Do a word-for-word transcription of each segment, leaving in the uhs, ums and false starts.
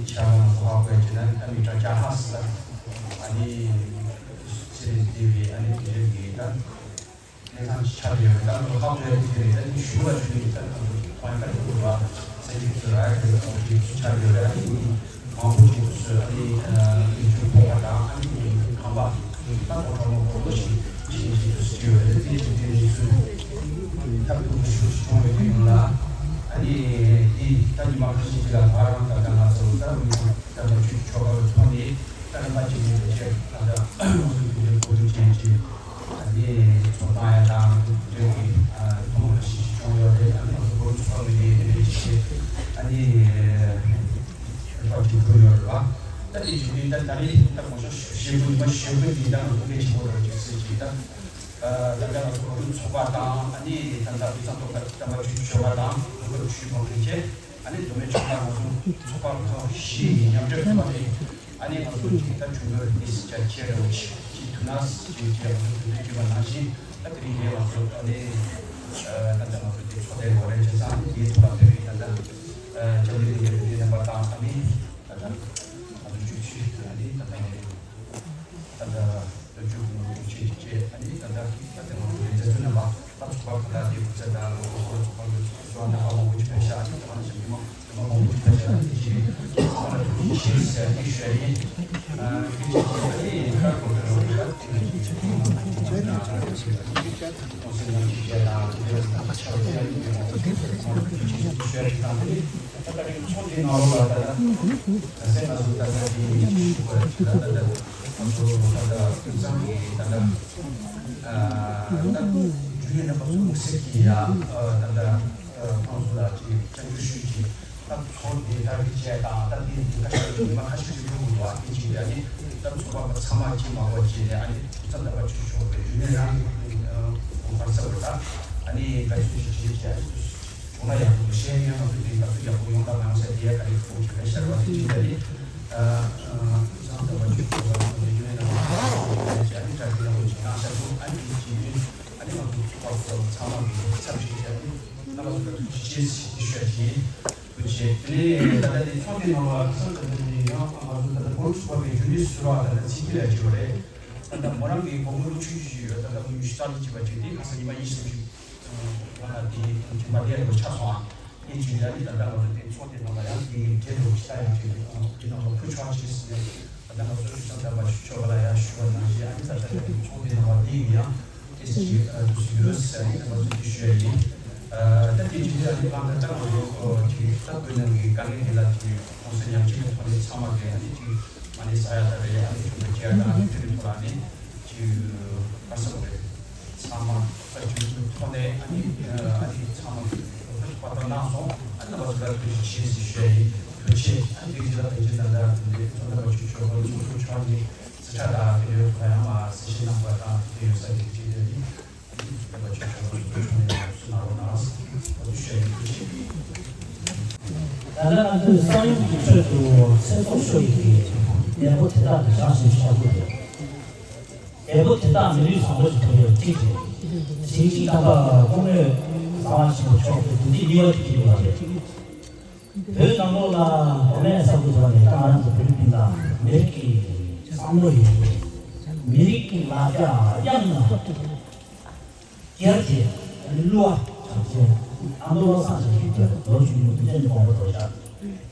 ཆ་གང་གོ་ཧ་གོ་ཡ་ཅི་ན་ཨ་ནི་དྲ་རྒྱ་ཧ་སི་ལ་ཨ་ནི་ཚེ་རིང་སྡེ་བའི་ཨ་ནི་དེ་རིང་གི་ད་གནས་སྟངས་ཆགས་ཡོད་ད་ལོ་ཧ་གོ་ཡ་དེ་རིང་ད་ནི་ཞུ་བ་ཞུ་ཡི་ད་ཁ་ཐུག་ཁོང་ཡ་ཁ་ཐུག་གོ་བ་སེ་ཅིག་ཚུ་ར་ཡ་དེ་ཁོང་གི་ཆགས་ཡོད་ར་ཨ་ནི། མང་པོ་ཞིག་ཏུ་ཨ་ནི་ཡིག་ཆུ་ཕོག་པ་དང་ཨ་ནི་ཁང་པ་ད་གོང་ཁྲ་མོ་གོང་པོ་ཞིག་ཅི་ཞིག་ཏུ་སྐྱེ་བའི་དེ་ཅི་དེ་ཞིག་ཏུ་ཐབས་སྡུག་ཤུགས་ཤིག་བྱུང་བའི་དུས་ཡིན་ལ། ཨ་ནི་དེ་ད་ཉི་མ་ཁ་ཤས་ཤིག་ལ་ང་རང་ད་ལྟ་ང་ཚོ་ད་མི་ཚང་ད་ལྟ་ཆུ་ཆོ་ག་ལ་ཐོན་ནས་ད་ལྟ་མ་ཅིག་ཡིན་པའི་ཕྱིར་ད་ལྟ་ང་ཚོ་དུས་འདིར་གོ་རིམ་ཅན་གྱི་ཨ་ནི་ཚོགས་གཏང་ཡ་དང་དེ་གི་ཐོག་མ་ཁ་ཤས་ཤིག་བྱུང་ཡོད་རེད། ཨ་ནི་ང་ཚོ་གོ་རིམ་ཚོགས་མི་ཡིན་དེ་འདྲའི་ཅིག་ཨ་ནི། ལྷག་ཅིག་འགྲོ་ཡོད་རེད་བ། ད་དེ་བྱེད་དུས་ད་ད་རེས་ད་གོང་ས་ཞེ་པོ་ཉི་མ་ཞེ་པོ་འདི་ད་ང་ཚོ་གལ་ཆེན་པོ་རེད་ཅིག་ཟེར་ཅིག་ད། ད་ལྟ་ང་ཚོ་གོང་ས་ཚོགས་པ་དང་ཨ་ནི་ད་ལྟ་དབུས་གཙང་སློབ་གྲྭ་བསྟན་པ་ཆོས་ཀྱི་ཆོས་པ་དང་ལྷག་པར་དུ་ཆོས་པ་ཁག་ཅིག་ཨ་ནི་མདོ་སྨད་ཆོས་པ་ང་ཚོ་ཚོགས་པ་ཁག་བཞི་ཡི་མཉམ་འབྲེལ་ཚོགས་པ་རེད། ཨ་ནི་ང་ཚོ་ཅིག་ད་ཆུ་འགོའི་ནི་སི་ཆ་ཆེ་རེ་བ་ཅིག་ཅིག་ཐུག་ན་ཅིག་ཅིག་ང་ཚོ་དུས་ཚོད་བརྒྱུད་པ་ནང་བཞིན་ད་དེ་རིང་ངས་ང་ཚོ་ཨ་ནི་ད་ལྟ་ང་ཚོ་དེ་ཚོགས་སྡེ་འགོ་ལས་བྱེད་ཙང་དེའི་ཐོག་ལ་ཕེབས་པའི་ད་ལྟ་ལྕམ་ལི་ལི་ཡ་རིན་པོ་ཆེ་རྣམ་པ་དང་ཨ་ནི་ད་ལྟ་ང་ཚོ་ཆུ་ཆུ་ཨ་ནི་ད་ལྟ་ང་ཚོ་ད་ལྟ་ལོ་རྒྱུས་ཀྱི་ངོ་སྤྲོད་བྱེད་ཀྱི་ཨ་ནི་ད་ལྟ་ད་ལྟ་ང་ཚོ་ལས་བྱེད་ཚོ་རྣམ་པ། ད་ཚོགས་པ་ག་ད་དེ་སྐུ་ཚེ་དང་ལོ་འཁོར་ཚོགས་པ་གི་ཚོགས་གཙོ་རྣམ་པ་མང་པོ་ཅིག་ཕེབས་ཤག་ཨ་ནི་ད་ག་ནང་བཞིན་མི་མང་མི་མང་མང་པོ་ཅིག་ཕེབས་ཤག་ཨ་ནི་དེ་བཞིན་ཚོགས་པ་ལ་ཐུགས་རྗེ་ཆེ་ཟེར་ཡ་ཞུ་ཡ་ཡིན། ཨ་ནི་དེ་བཞིན་ཨ་ནི་ད་གོ་ཐོས་རོགས་ཡོད་ལ་དེ་ནི་ཅིག་ཅིག་ཁོང་ཚོ་ཉམས་ཞིབ་བྱས་དང་དེ་ལ་ད་ཆ་རོགས་ཡ་ཡིན་མི་མང་པོ་ཅིག་ཁོང་ཚོ་ཐུགས་རྗེ་ཆེ་ཞུ་ཡ་ཡིན། ད་དེ་ད་ལྟ་གི་ཚོགས་འདུའི་ནང་ལོགས་ལ་ད་ད་ད་སེ་ང་ཚོ་ད་ད་དེ་ཞུ་དགོས་ཡ་ད་ད་ད། ང་ཚོ་ད་ལྟ་དབུས་གཙང་གི་ད་ལྟ་ཨ་ད་རྒྱུན་ལས་རྣམ་པ་ཚོ་དམིགས་བསལ་གྱིས་ཡ་ཨ་ད་ལྟ་ཨ་ཁོང་ཚོ་ལ་ཅིག་བཅར་འདྲི་ཞུས་ཀྱིས་ད་ཚོགས་འདི་དར་སྤེལ་བྱས་དང་ད་འདི་ཁ་ཤས་ཉི་མ་ཁ་ཤས་ཤིག་འགྲོ་དགོས་འདུག་ཨ་ནི་ཅིག་ཡ་ནི་ད་ཚོགས་པ་ཚང་མ་ཅིག་མ་དགོས་ཅིག་ནས་ཨ་ནི་དབུས་གཙང་རྣམ་པ་ཆོས་ཕྱོགས་པའི་རྒྱུན་ལས་རང་གི་ཨ་གོང་འཕར་ས་བར་ད་ཨ་ནི་འགའ་ཤས་ཤིག་བྱས་བྱས་ཨ་ནི། དོན་ལ་ཡག་པོ་ཤེས་ཡོན་ང་ཚོ་དེ་ག་ཚོད་ཡག་པོ་ཡོང་དང་མ་ཡོང་ས་དེ་ཡ་ག་རེ་ཁོང་ཁྱོད་རེ་ཤར་བ་དེ་ཅི་འདྲ་རེད། ཨ་ཨ་ཚང་ཚང་མ་ཆུ་ཚོད་བ་ཚོ་ནས་ཡོད་ན་ཨ་ནི་དྲ་རྒྱ་ཡག་པོ་ཅིག་གནང་ཤག་འདུག་ཨ་ནི་དེ་ཅི་ཡོད་ཨ་ནི་ང་ཚོ་ཚོགས་པ་ཚོ་ཚང་མ་གི་ཚབ་ཞིག་བྱས་ཨ་ནི་རྣམ་པ་ཚོ་ལ་ཐུགས་རྗེ་ཆེ་ཞུ་ཞུ་ཞུ་ཞུ་ཞུ་བྱས། དེ་ནས་ད་ལྟ་དེ་ཚོགས་འདུའི་ནང་ལ་ཁ་སང་ད་ལྟ་དེ་ཡང་ང་ཚོ་ད་ལྟ་བོད་ཚོགས་པ་པའི་རྒྱུན་ལས་ཟུར་པ་ད་ལྟ་ཚིག་གི་ལ་བྱས་པ་རེད། ད་ལྟ་མོ་རང་གི་དགོང་མོ་ཆུ་ཞུ་ཞུ་ཡོད། ད་ལྟ་ཉི་ཤུ་རྩ་གཉིས་བྱས་པ་ཅིག་དེ་ཁ་སང་ཉི་མ་ཉི་ཤུ་རྩ་གཅིག་ང་ལ་དེ་དྲི་བ་དེ་ལ་ཆགས་སོང་ཨ། དེ་བྱས་ཏེ་ཨ་ནི་ད་ལྟ་ང་ཚོ་དེ་ཚོགས་དེ་ནང་ལ་ཡང་དེ་གྲལ་དུ་ཤ་ཡང་བྱས་ཏེ་དེ་ནང་ལ་ཕུ་ཆོག་ཅེས་ཟེར་ནས་ད་ལྟ་ང་ཚོ་ཤུགས་ཆང་ལྡན་པ་ཞུ་ཆོག་པ་ལ་ཡང་ཞུ་བ་ནང་བཞིན་ཨ་ནི་ད་ལྟ་དེ་ཚོགས་དེ་ནང་ལ་དེ་ཡིན་ཡང་དེ་ཞིག་དུ་ཞུ་ཡོད་ཟེར་ནས་ང་ཚོ་དེ་ཞུ་ཡ་ཡིན། ད་དེ་བྱས་ཏེ་ཨ་ནི་ང་ད་ལྟ་ང་ཚོ་དེ་ད་བོད་ནང་གི་དཀའ་ངལ་དེ་ལ་དེ་ཁོང་ཚོ་ཉམས་ཞིབ་ཀྱི་ཐོག་ནས་ཚང་མ་གི་ཨ་ནི་དེ། ཨ་ནི་ས་ཡ་ད་རེ་ཨ་ནི་ཆུ་མ་ཅི་ཡ་དང་ཨ་ནི་དེ་རིང་ཐོག་ལ་ཨ་ནི་ཅིག་ག་ས་རེད། ཚང་མ་ས་ཆུ་ཚོད་ཐོག་ནས་ཨ་ནི་ཨ་ནི་ཚང་མ་ཐུགས་ཁག་པོ་གནང་སོང་། ཨ་ནི་ང་ཚོ་ལ་ཐུགས་རྗེ་ཆེ་ཞེས་ཞུ་ཡ་ཡིན། ཐུགས་རྗེ་ཆེ། ཨ་ནི་དེ་རྗེས་ལ་ད་ཅི་ད་ལྟ་དེ་འདྲའི་ཚོགས་འདུ་ཆོག་ཆོག་ཚོགས་ཆོག་ཆོག་ནི་སི་ཁྲ་དང་དེ་འདྲའི་ཐོག་ཡང་མ་གསལ་བཤད་གནང་བ་དང་དེ་འདྲའི་ཡོད་ས་དེ་ཅི་དེ་ནི། ད་ལྟ་ང་ཚོས་བསམ་ཡོད་ཀྱི་ཁྲོད་དུ་ཚེ་སྲོག་ཤོར་ཡོད་ཀྱི་གནས་སྐབས་དེ་དག་གི་བཞག་ཞིང་བཞག་དགོས་རེད། འདས་པོ་དེ་དག་མི་ལུས་བཟང་པོ་ཞིག་ཐོབ་ཡོད་ཅིག་རེད། ཞིང་གཅིག་དམ་པ་སྐུ་ངོ་གསང་བ་ཆེན་པོ་མཆོག་གི་བདུད་རྩི་སྨྱུག་མ་དེ་འཁྱེར་ཡོད་པ་རེད། བོད་ནང་ལོགས་ལ་གོ་ལའི་ས་ཁུལ་དུ་བ་ནས་ད་ང་རང་ཚོ་བོད་རིགས་སྤུན་ཟླ་མི་རིགས་ཀྱི་བསམ་བློ་ཡོད་རེད། མི་རིགས་ཀྱི་ལ་རྒྱ་དབྱངས་ན། རྒྱལ་གྱི་གླུ་བ་གྲགས་ཅན་ཨ་མདོ་བློ་བཟང་ཞིག་གིས་ཀྱང་ལོ་རྒྱུས་ཀྱི་མདུན་ལམ་གྱི་དགོངས་པ་རྫོགས་བཞག་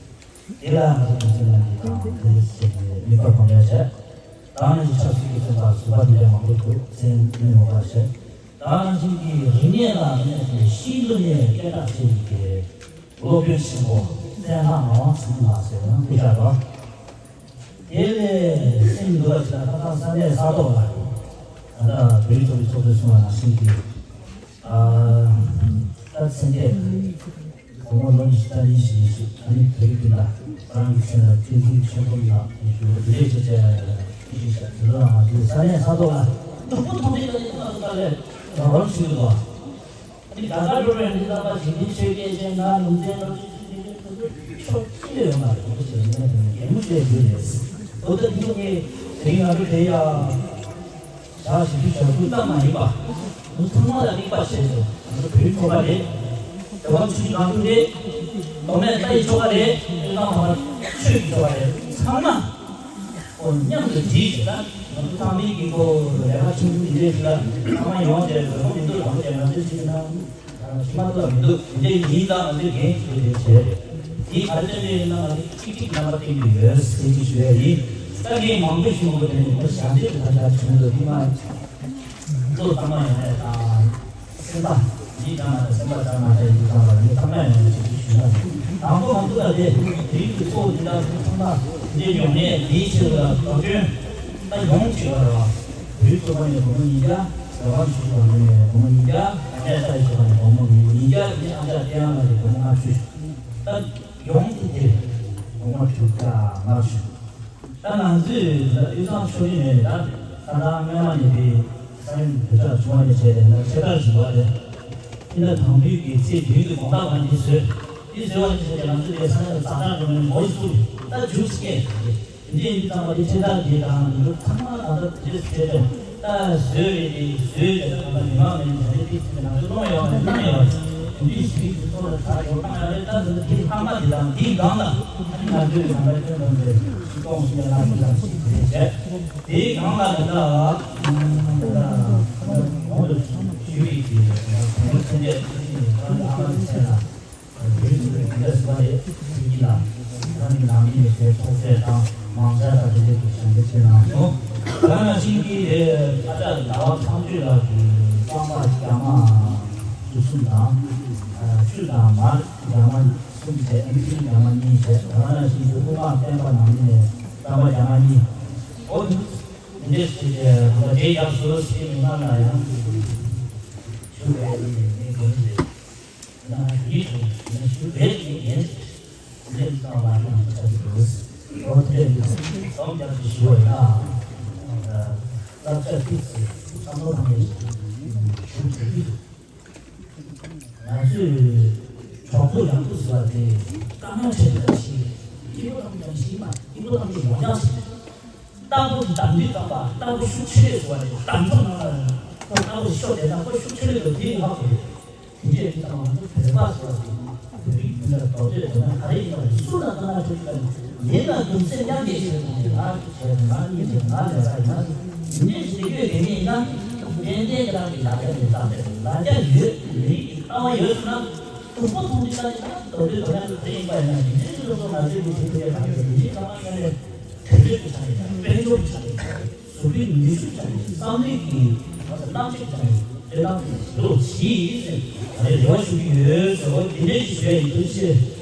དེ་ལ་ང་ཚོ་དུས་ཚོད་ནང་གི་དང་དེ་ཚེ་གི་མིག་དཔེ་གོང་འཕེལ་བྱས། ད་ནང་བཞིན་ཆབ་སྲིད་ཀྱི་བཙོན་པ་ཟུར་པ་དེ་འདྲ་མང་པོ་འདུག་བཙན་གནོན་འོག་ལ་བྱས། ད་ནང་བཞིན་གྱི་རིག་གནས་ལ་གནས་ཏེ་ཤིན་ཏུ་ནས་སྐད་གྲགས་ཆེ་བའི་གི་སློབ་དཔོན་ཆེན་པོ་བཙན་ལྷ་ངག་དབང་ཚང་མ་ལགས་ཟེར་ན་སྐུ་ཞབས་དང་། དེ་ལས་སེམས་འདུལ་བ་ཞིག་ལ་ད་ལྟ་ས་གནས་ས་ཐོག་ལ་ད་ལྟ་བོད་རིགས་ཚོགས་པའི་ཚོགས་གཙོས་གསུངས་པ་ནང་བཞིན་གྱི་ད་ཚེ་འདས་དགོང་མོ་ལོ་ཉི་ཤུ་རྩ་གཉིས་ཤིག་ཡིན་ཞིང་ཨ་ནི་བོད་རིགས་སྤུན་ཟླ་རང་གི་ཁྱོད་ལ་བསྟན་འཛིན་ཆོས་འཁོར་ལགས་ཡིན་ཞུ་བ་དེ་འདྲས་བྱས་བྱས་ཡིན་ཞིང་དེ་ལ་ང་ཚོའི་ས་གནས་ས་ཐོག་ལ་ནོར་བུ་མཐོང་གྲོལ་ལ་ཡིན་ང་ཚོ་ད་ལས་རོགས་རམ་ཞུས་འདུག་ཨ་ནི་རྒྱ་གར་འགྲོ་བའི་འདི་ལྟ་བ་ཞིག་འདི་ཆོས་སྐད་ཅན་ང་ལུང་ཚན་ནོར་ཅི་ཅི་ཅི་ཅི་ཅི་ཆོག་ཅི་ཡོད་མ་རེད། འདི་ཆོས་ཉན་དུ་ནས་གད་མོ་བྱས་ཡོད་རེད། འོ་ད་འདི་ངས་དེ་རིང་ང་ཚོ་དེ་ཡ་བྱ་ཞིག་འདི་ཞོག་ཁུལ་ཙམ་མ་ཡིན་པ་ང་ཚོ་ཚང་མ་ལ་རིག་པ་བྱས་སོང་། ང་ཚོ་བོད་ཚོགས་པ་རེད། དེ་བ་ཚུལ་གང་ཐུབ་རེད། མདོ་སྨད་ལྟ་ཡི་ཆོ་ག་རེད། ཀུན་བཟང་ཐོག་མར་ཆོས་ཀྱི་ཆོ་ག་རེད། ཚང་མ་ཨོ་མཉམ་དུ་བསྒྲིལ་ཞེས་ད། ང་ཚོ་ཚང་མའི་དཀྱིལ་འཁོར་ལས་ཀ་ཆུང་ཆུང་འདི་འདྲས་ཞིག་ལ་ཚང་མ་ཡོང་བྱས་འགྲོ་ཁོམ་མི་འདུག་ལམ་བྱས་ང་ཚོས་ཅིག་ན་ཕྱི་མ་ཐུབ་པ་མི་འདུག་འདི་འདྲས་ཡིན་ཙང་ང་ཚོས་འགན་ཞིག་དེ་བྱས་རེད། དེའི་ག་རེ་བྱས་ནས་ཡིན་ན་ང་ཚོས་གཅིག་གཅིག་རྣམ་པ་བསྟན་གྱི་ཡོད་ཟེར་ཅིག་ཞུ་ཡ་ཡིན། ད་ངས་མང་པོ་ཞུ་དགོས་དོན་ནི་ང་ཞབས་འདེགས་ཀྱི་ད་ཆ་བྱུང་འདུག་དེ་མ། བློ་གཙང་མ་ཡོང་ཡ་དང་། སེམས་པ་མི་གཙང་མ་དང་སེམས་པ་གཙང་མ་དང་ཡིད་གཙང་མ་ཡོང་ཡ་ཚང་མ་ཡོང་ཡ་ཞིག་ཞུ་ན། དང་པོ་མང་པོ་ལ་དེ་དེ་རིགས་ཀྱི་ཚོགས་འདི་དག་ཚང་མ་འདི་ཡོང་ནས་དེའི་ཕྱིར་ལ་དོ་དོན་ད་ཡོང་ཆེ་བ་རེད་བ། བོད་ཚོགས་པ་ནས་སྒོར་མོ་ཉིས་བརྒྱ། རེ་བ་ཞུ་བ་ནས་སྒོར་མོ་ཉིས་བརྒྱ། ཨ་ནེ་ལྟ་ཞུ་བ་ནས་སྒོར་མོ་ཉིས་བརྒྱ། དེ་ཨ་ཅག་ལྟེ་བ་ལ་ནས་སྒོར་མོ་ལྔ་བཅུ། ད་ཡོང་དུས་དེ་སྒོར་མོ་དྲུག་བརྒྱ་ལྔ་བཅུ། ད་ང་ཚོས་དབུས་གཙང་ཆོས་གླིང་ནས་ད་ས་ཐང་སྔོན་མ་ནས་པའི་ས་ཡོམ་བོད་ཁྲག་བྱུང་བ་ནས་བྱས་ཏེ་ད་ཆེ་ཕྲ་བཞི་པ་རེད། ཨིན་ད་དང་དུས་ཀྱི་ཚེ་དུས་ཀྱི་དགོང་དག་བར་འདི་བཟོས། འདི་བཟོས་པ་ནས་བྱས་ཏེ་ང་ཚོས་དེ་ས་ཡོམ་ཛ་དྲག་འགྲོ་མིན་མོ་ཡི་ཚུགས་ད་རྒྱུགས་སྐད་དེ་འདི་ཡིན་ཙང་བ་དེ་ཆེ་ཕྲ་འདི་དང་འདི་ཚོ་ཚང་མ་ང་ཚོ་དེ་བྱས་ཏེ་ད་བཟོས་རེད་དེ་བཟོས་རེད། ད་ང་ཚོ་མི་མང་མིན་ད་རེད་དེ་ཚེ་ང་ཚོ་གནང་ཡོད་རེད་གནང་ཡོད་རེད། དེ་འདྲའི་ཞིག་གི་ཚོགས་ལ་ད་ཡོད་གནང་ཡོད་རེད། ད་འདི་ཚོ་དེ་ལྷག་མ་དེ་དང་དེའི་སྒང་ལ་ང་ཚོས་ང་ཚོའི་ཁྱོན་བསྡོམས་ཏེ་ཆིག་སྟོང་བཞི་བརྒྱ་ལྔ་བཅུ་ཙམ་ཞིག་དེ་བྱས། དེའི་སྒང་ལ་ད་ལྟ་ང་ཚོ་ད་ཡོངས་སུ་ཞུ་བའི་གི་གོང་བུ་ཚན་རིག་ཚན་རིག་ནི་ང་ཚོ་ཨ་མ་ཚེ་ལ། བོད་ཀྱི་འདི་འདྲ་ཟེར་བ་རེད། ཁྱེད་ཀྱིས་ལ་ད་ནི་ནང་མི་ཡོད་ཚད་ཚོགས་ཚད་དང་མང་ཚད་དང་དེ་འདྲ་གི་ཞབས་འདེགས་བྱེད་གནང་སོང་། ད་ནང་བཞིན་གྱི་རེད། ཨ་ཅག་ཟླ་བ་ཚངས་སྤྱོད་ལགས་ཀྱིས་རྐང་པ་རྒྱ་མ་དྲུག་གསུམ་དང་། ཆུ་དང་མར་རྒྱ་མ་གསུམ་བྱས། ཨེམ་ཆི་རྒྱ་མ་གཉིས་བྱས། ད་ནང་བཞིན་གྱི་དབུ་མ་བསྟན་པ་ནང་མི་ནས་རྐང་པ་རྒྱ་མ་གཉིས། འོ་འདི་འདྲས་ཞིག་གི་ད་རེས་ཡག་བཟོ་ཞིག་མི་མང་ལ་ཡང་ཞུ་བའི་ནས་དགོངས་བཞེས། ཡང་ཡིད་དུ་ཞུ་བའི་ཡིན། ལེགས་བཏང་བ་ཡང་ཆ་གི་འདུག་འོ་དེ་འདུག་སོང་རྒྱབ་ཀྱི་ཞུ་བ་ཡིན་ན། བསླབ་བྱ་ཏིག་ཙམ་བསམ་བློ་བཏང་ནས་ཞུ་དེ་ཡིན། ང་ཚོས་གྲོགས་པོ་ཡག་པོ་ཟེར་བ་དེ་དཀའ་ངལ་འཕྲད་པ་ཞིག་སྐྱིད་པོ་དང་ཀྱང་ཞིག་མ་སྐྱིད་པོ་དང་ཀྱང་ཡོང་ཡག་ཞིག་རྟ་ཕོ་གི་དམ་ཚིག་དམ་པ་རྟ་ཕོ་ཤུགས་ཆེ་ཟེར་བ་རེད། དམ་ཚིག་ནང་ལ་ཁོ་རྟ་ཕོ་ཤོར་དེ་དང་ཁོ་ཤུགས་ཆེ་ལས་དོ་དེའི་ངག་གི་རེད། དེ་འདྲས་དེ་དང་ང་ཚོ་བོད་པ་ཟེར་བ་དེ་བོད་རིགས་ཀུན་ལ་རྡོག་རྩ་དོན་ན་ག་རེ་ཡིན་པ་རེད། སུ་ལ་ལྟ་ན་ཁྲོ་ཡིན་པ་རེད། མི་ལ་རྒྱུ་མཚན་མཉམ་བསྡད་བྱས་དང་དེ་ང་བྱས་དང་ང་གཉིས་བྱས་ང་ལས་ཀ་ཡིན་ན་དེ་འདྲས་ཞིག་ཡོད་དེ་མིན་ན་ཏན་ཏན་ཁྱེད་རང་གི་ལ་རྒྱ་ལས་བཏང་ལ་རྒྱ་ཡོད་མི་རིགས་ཀྱི་ལྟ་བ་ཡོད་སོང་ན། དུག་པ་ཐོག་ནས་ལྟ་ཡིན་ན་རྡོག་རྡོལ་དོ་ན་དེ་ཡིན་པ་ཡིན་ན་དེ་འདྲའི་སོ་སོ་ང་ཚོའི་མི་ཚེ་ཕུལ་ཡ་གང་ཡོད་དེ་འདྲའི་ཚང་མ་ཡོད་ནས་དོན་འབྲས་ཀྱི་ཆ་ནས་དཔལ་འབྱོར་གྱི་ཆ་ནས་གཟུགས་པོའི་ནུས་ཤུགས་ཀྱི་ཆ་ནས་བསམ་བློའི་གི་ང་ཚོ་རྣམ་དཔྱོད་ཀྱི་ཆ་ནས་དེ་དང་དུ་གཞི་ཡིན་ཟེར་ང་ཡི་རེ་བ་ཞུ་གི་ཡོད་ཟེར་བ་འདི་འདྲའི་ཞུ་ཡ་ཡིན། ཐུགས་རྗེ་ཆེ།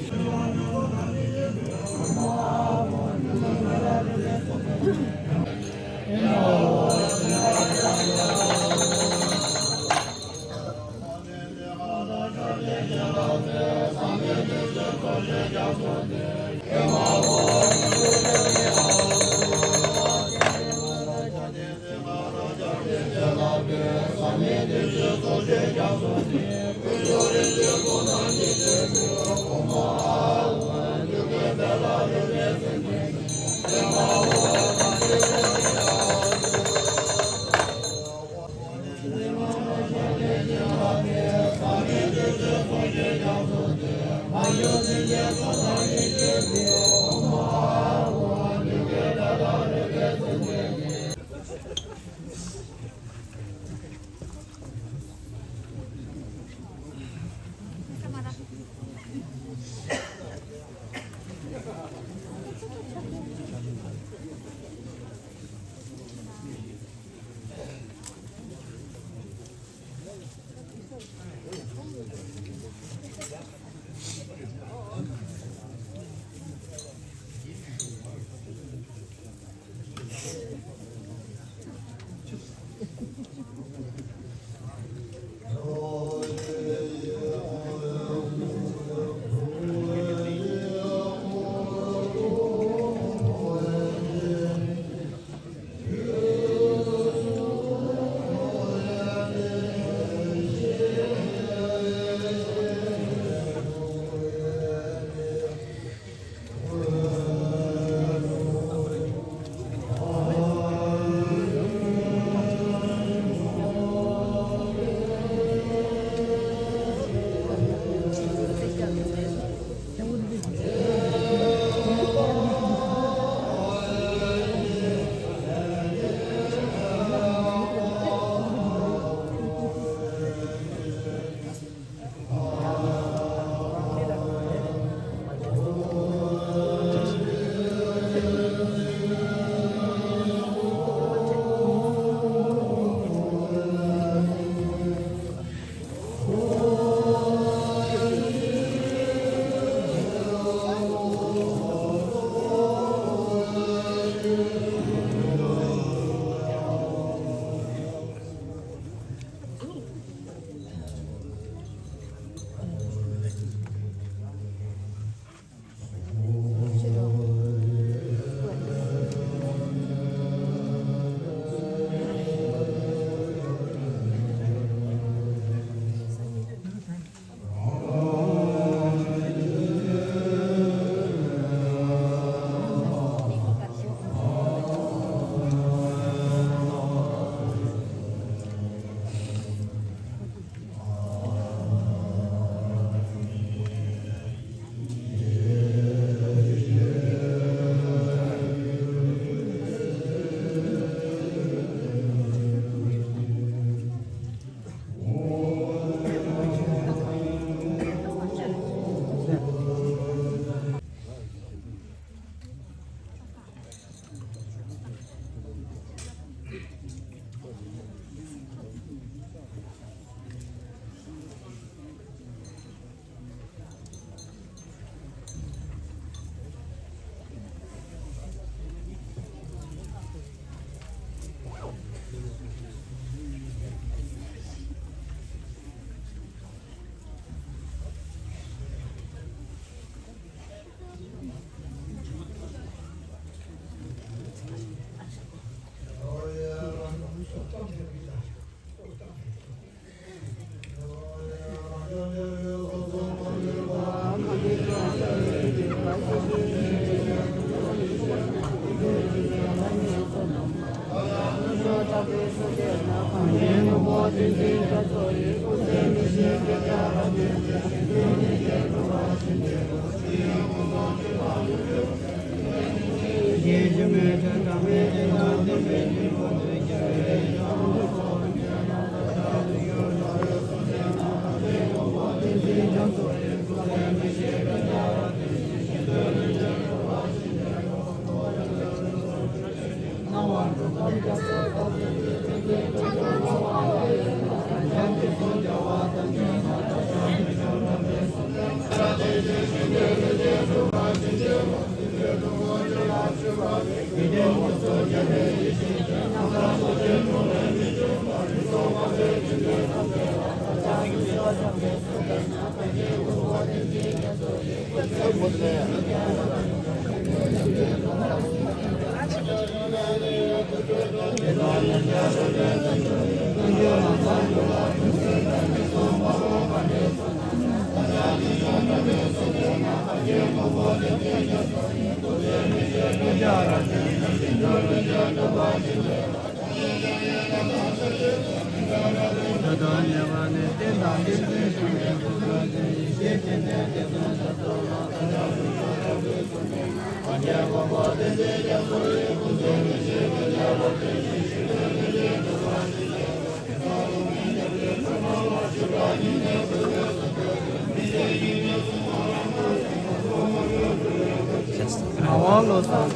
ངག་དབང་བློ་བཟང་།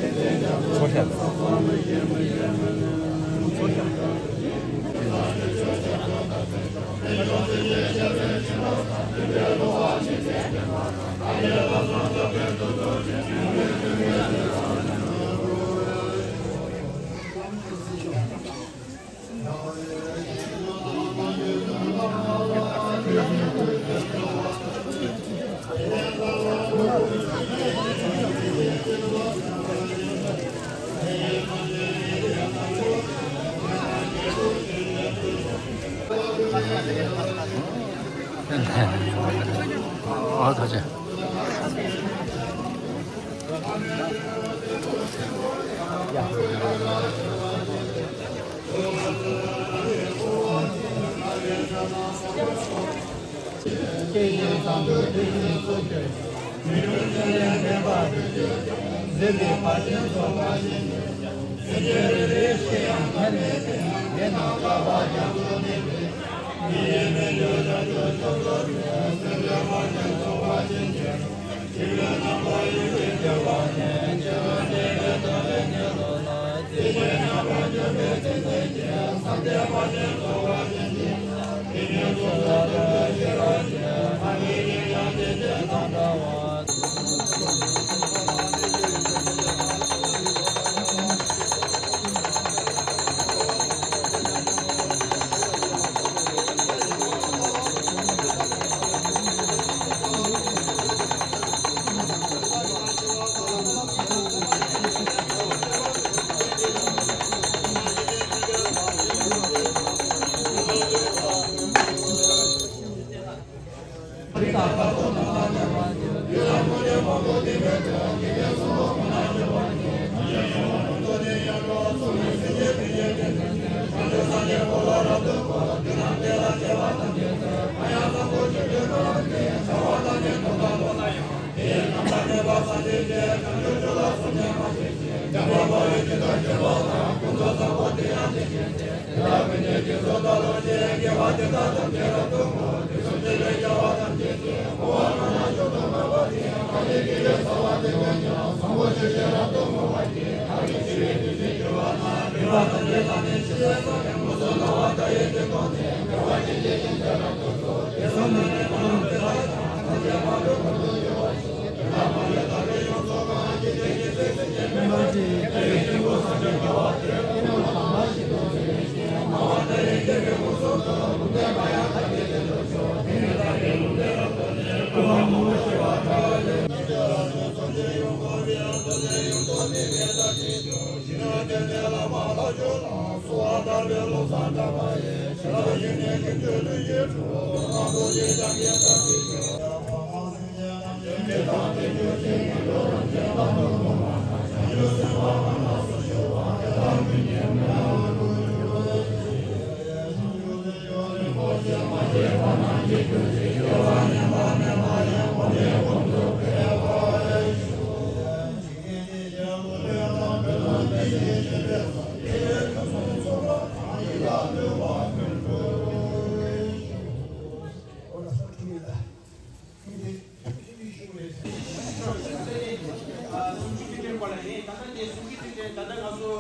ཚོགས་ཞབས། ཚོགས་ཞབས། ཨ་ཐ་ཆ། ད་ལྟ་དེ་གསུང་གི་དུས་དེ་ད་ལྟ་ང་ཚོ་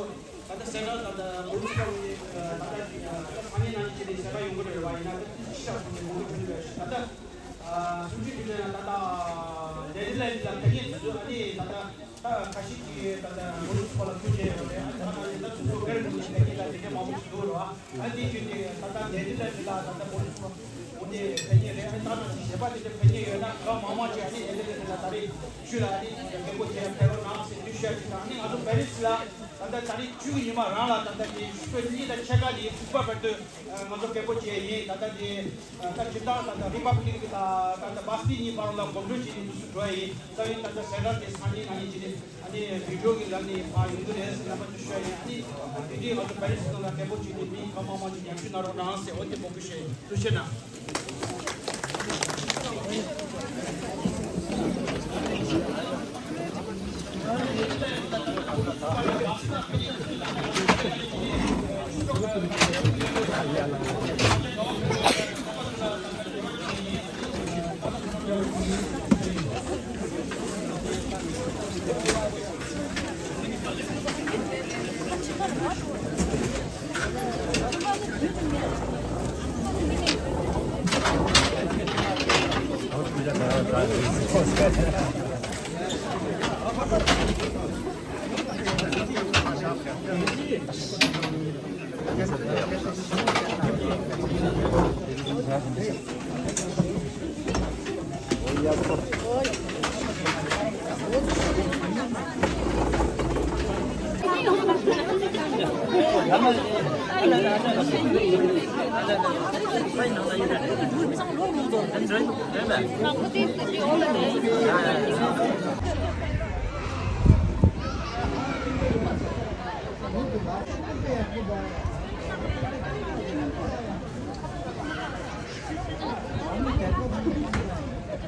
ད་ལྟ་སེ་ར་ད་ལྟ་མུ་ལུ་ཚོ་ནི་ད་ལྟ་ད་ལྟ་ཕ་ནི་ནང་གི་ཆེད་དུ་སེ་ར་ཡོང་གི་རེད་བ། ཡིན་ན་ད་ཅི་ཤག་སོང་ནས་མུ་ལུ་ཕུལ་བས་ད་ལྟ་གསུང་གི་དུས་དེ་ད་ལྟ་ལྡི་ལི་ལ་ཕེབས་མཁན་དེ་ཚོ་ཨ་ནི་ད་ལྟ་ད་ཁ་ཤས་ཀྱིས་ད་ལྟ་མུ་ལུ་ཚོ་ལ་ཐུགས་རྗེ་ཡོད་རེད། ཨ་ནི་ད་ལྟ་ཡིན་ན་ཚོ་སྒེར་ངོས་ནས་ཕེབས་མཁན་ད་དེ་འདྲ་མང་པོ་ཞིག་འདུག་རེད་བ། ཨ་ནི་དེ་བརྒྱུད་དེ་ད་ལྟ་ལྡི་ལི་ལ་ད་ལྟ་མུ་ལུ་ཚོ་འོ་དེ་ཕེབས་མཁན་རེད། ཨ་ནི་ད་ནང་བཞིན་གཞན་པ་དེ་འདྲ་ཕེབས་མཁན་ཡོད་ན་གང་མང་མང་ཅིག་ཨ་ནི་ལྡི་ལི་ལ་ད་རེས་ཤུལ་ལ་ཨ་ནི་རྒྱ་རྒད་པོ་བྱས་ཕེབས་རོགས་གནང་ཟེར་འདུག་ཤོད་ཅིག་དང་། ཨ་ནི་ང་ཚོ་པེ་རི་སི་ལ་ད་ལྟ་ད་རེས་བཅུ་གི་ཉི་མ་རང་ལ་ད་ལྟ་དེ་ཆུ་ཚོད་གཉིས་དང་ཕྱེད་ཀ་ནས་དྲུག་པ་བར་དུ་ང་ཚོ་རྒད་པོ་བྱས་ཡིན། ད་ལྟ་དེ་ད་སྤྱིར་བཏང་ད་ལྟ་རི་པབ་ལིག་གི་ད་ད་ལྟ་བྷ་སི་ཊི་གཉིས་བར་ལ་གོམ་བགྲོད་བྱས་ནས་འདུག་སེ་འགྲོ་ཡ་ཡིན། ད་ཡིན་ད་ལྟ་སེ་ར་དེ་སང་ཉིན་གནངས་ཉིན་བྱས་ནས་ཨ་ནི་བི་ཌི་ཡོ་གི་ལམ་ནས་ཕར་ཡོང་གི་རེད་ཟེར་རྣམ་པ་ཚོ་ཤོད་ཡིན། ཨ་ནི་དེ་དུས་ང་ཚོ་པེ་རི་སི་ནང་ལ་རྒད་པོ་བྱས་ནས་མི་གང་མང་མང་ཅིག་ཉམས་ཞིབ་གནང་རོགས་གནང་ཟེར། འོ་དེ་འབོད་སྐུལ་ཞུ་ཡིན། ཐུགས་རྗེ་གནང་།